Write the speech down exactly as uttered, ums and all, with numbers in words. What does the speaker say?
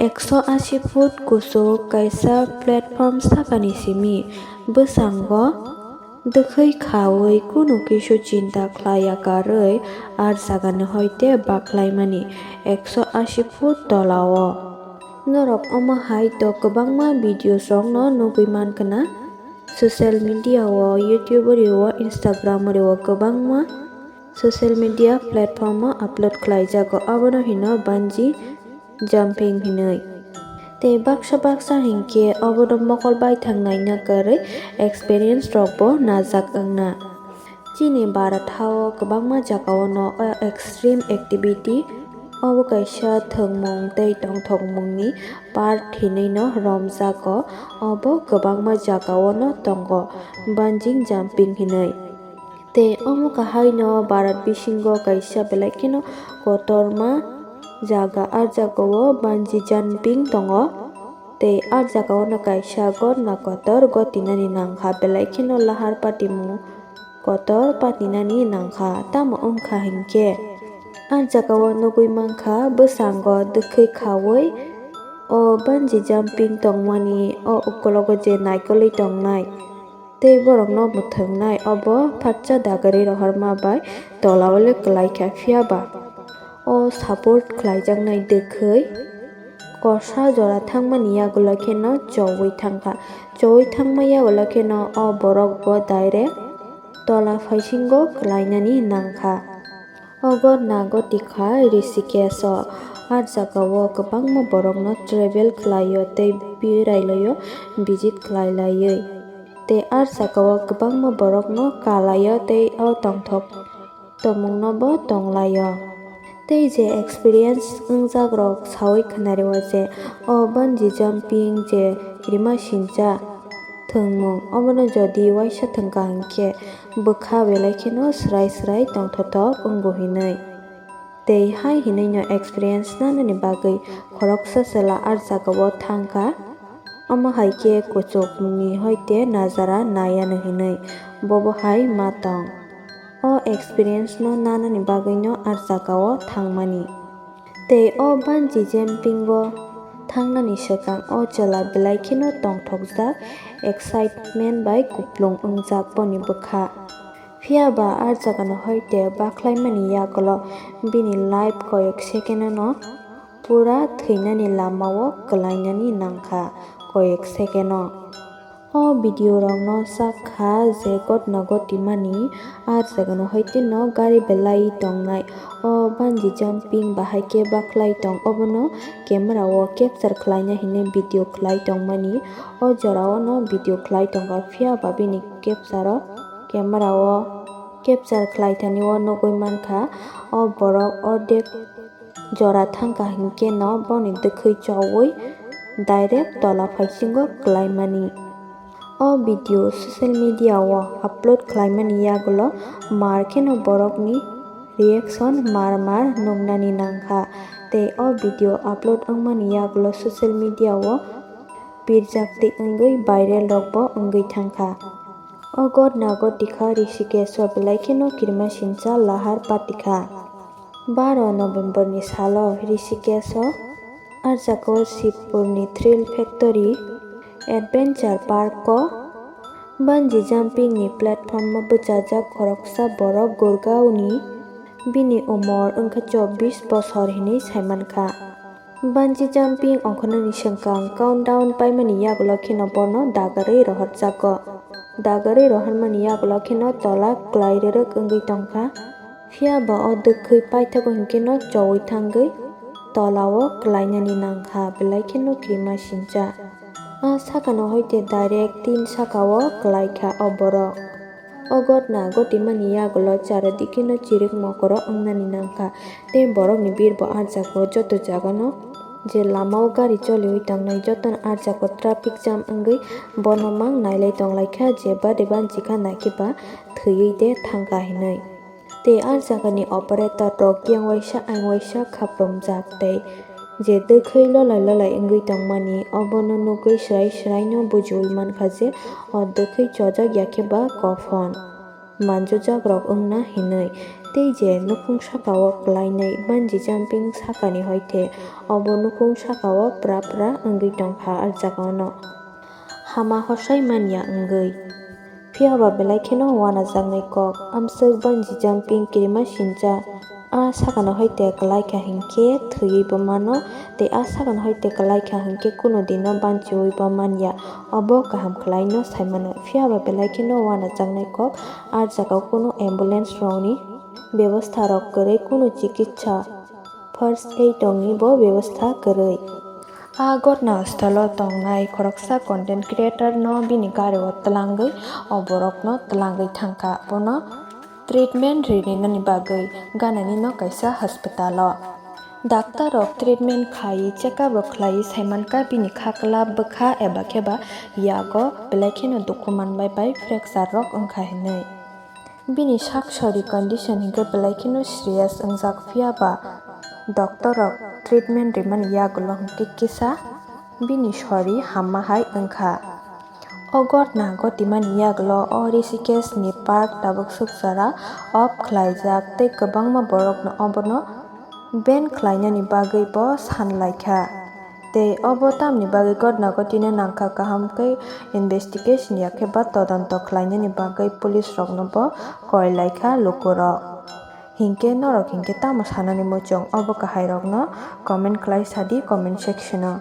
Ekso ashi foot kuchuk kaisa platform sakani simi bwskango dwkhwi khaui kunu kisu chinta khlaiya karwi ar jagani hoite baklaimani ekso ashi foot tolao. Norok omo hai to kwbangma videos rokno nugwi mankha na. Social media o, YouTube o, Instagram o kwbangma social media platform o upload khlaijago, abono hino bungee jumping hinwi. Tei baksa baksa hinkhe obono mokol bai thangnaina kwrwi experience rokbo najak wngna. Chini Bharat hao kwbangma jagao no o extreme activity obo kaisa thwngmung tei tongthokmungni part hinwi no romjago, obo kwbangma jagao no tongo bungee jumping hinwi. Tei omo kahai no Bharat bisingo kaisa belai kheno kotorma jaga, ah jagao bungee jumping tongo. Tei ah jagao no kaisa gotna kotor gotinani nangkha, belai kheno lahar patimung kotor patinani nangkha. Tamo wngkha hinkhe, ah jagao nugwi mankha bwskango dwkhwi khaui o bungee jumping tongmani o ukologo je naikolwi tongnai. Tei borokno mwthwngnai obo phatsa dagarwi rohorma bai tolao le kwlaikha, phiyaba o support khlaijaknai dwkhwi kosa jora thangmani yagulo kheno choui thangkha. Choui thangma yagulo kheno o borok bo direct tola phaisingo kwlainani nangkha. O gotna gotikha Rishikesh o. Ah jagao kwbangma borokno travel khlaio tei berailaiyo, visit khlailaiwi. Tei ah jagao kwbangma borokno kalaio tei o tongthok tongmungno bo tonglaio. Tei je experience wngjakrok saui khnario je o bungee jumping je rima sincha thwngmung, obono jodi uaisa thwngkha hinkhe bwkha belai kheno swrai swrai tongthothok wngo hinwi. Tei hai hinwino experience nanani bagwi khoroksa chwla ah jagao thangkha. Omo hai khe kuchukni hoite najara naiya no hinwi bobo hai ma tong. O experience no nanani bagwino ah jagao thangmani. Tei o bungee jumping o thangnani swkang o chwla belai kheno tongthokjak, excitement bai kuplung wngjak boni bwkha. Phiyaba ah jagano hoite baklaimani yagulo bini life koyek second no pura thwinani lamao kwlainani nangkha koyek second o. O video rokno sak kha je gotna gotimani ah jagano hoite no gari belai tongnai. O bungee jumping bahai khe baklai tong, obono camera o capture khlaina hinwi video khlai tongmani. O jorao no video khlai tongkha, phiyaba bini capture o, camera o capture khlai thani o nugwi mankha o borok ordek jora thangkha hinkhe no boni dwkhwi choui direct tola phaisingo kwlaimani. O video social media o upload khlaimani yagulo mar kheno borokni reaction mar mar nuknani nangkha. Tei o video upload wngmani yagulo social media o pirjak twi wngwi viral rokbo wngwi thangkha. O gotna gotikha Rishikesh o belai kheno kirima sincha lahar patikha. Baro November ni salo Rishikesh o ah jagao Shivpur ni Thrill Factory Adventure Park o bungee jumping ni platform o bwchajak khoroksa borok Gurgaon ni, bini umor wngkha chobbish bosor hinwi saimankha. Bungee jumping ongkhornani swkang countdown paimani yagulo kheno bono dagarwi rohorjago. Dagarwi rohormani yagulo kheno tola kwlai rwrwk wngwi tongkha. Phiyaba o dwkhwi paithago hinkheno choui thangwi tolao kwlainani nangkha, belai kheno kirima sincha. A sakano hoite direct tin sakao kwlaikha o borok. O gotna gotimani yagulo charodikeno chirik mokoro wngnani nangkha, tei borokni birbo ah jagao joto jagano je lamao gari choliui tongnai jotono ah jagao traffic jam wngwi bono mang nailai tonglaikha je bade banchikha naikhe ba thwiwi de thangkha hinwi. Tei ah jagani operator rok yang waisa ayang waisa khaprumjak tei je dwkhwi lolai lolai wngwi tongmani, obono nugwi swrai swraino bujiui mankha je o dwkhwi chojak yakhe ba kophon manjujakrok wngna hinwi. Tei je nukhung saka o kwlainai bungee jumping sakani hoite obo nukhung saka o pra pra wngwi tongkha ah jaga ono. Hama hosai manya wngwi. Phiya ba belai kheno wanajaknai kok, amswk bungee jumping kirima sincha. A sakano hoite kwlaikha hinkhe thwiwi bo mano, tei a sakano hoite kwlaikha hinkhe kunu dino banchiwi bo manya. Obo kaham khlaino saimano. Phiya ba belai kheno wanajaknai kok, a jaga o kunu ambulance rokni bebostha rok kwrwi, kunu chikitsa first aid rokni bo bebostha kwrwi. A gotna stalo tongnai khoroksa content creator no bini gari o twlangwi o borok no twlangwi thangkha, bono treatment rinani bagwi ganani no kaisa hospital o. Doctor rok treatment khlaiwi check up rok khlaiwi saimankha bini khakla bwkha eba kheba yago belai kheno dukhu manbai bai fracture rok wngkha hinwi. Bini sak sori condition hinkhe belai kheno serious wngjak, phiya ba doctor rok treatment rimani yagulo hinkhe kisa bini sori hamma hai wngkha. O gotna gotimani yagulo o Rishikesh ni park tabuk suk jora off khlaijak tei kwbangma borokno obono ban khlainani bagwi bo sanlaikha. Tei obo tamni bagwi gotna gotino nangkha, kaham khe investigation ya khe ba todonto khlainani bagwi police rokno bo koilaikha lukurok. Hinkhe norok hinkhe tamo sanani muchung, obo kahairokno comment khlai sadi comment section o.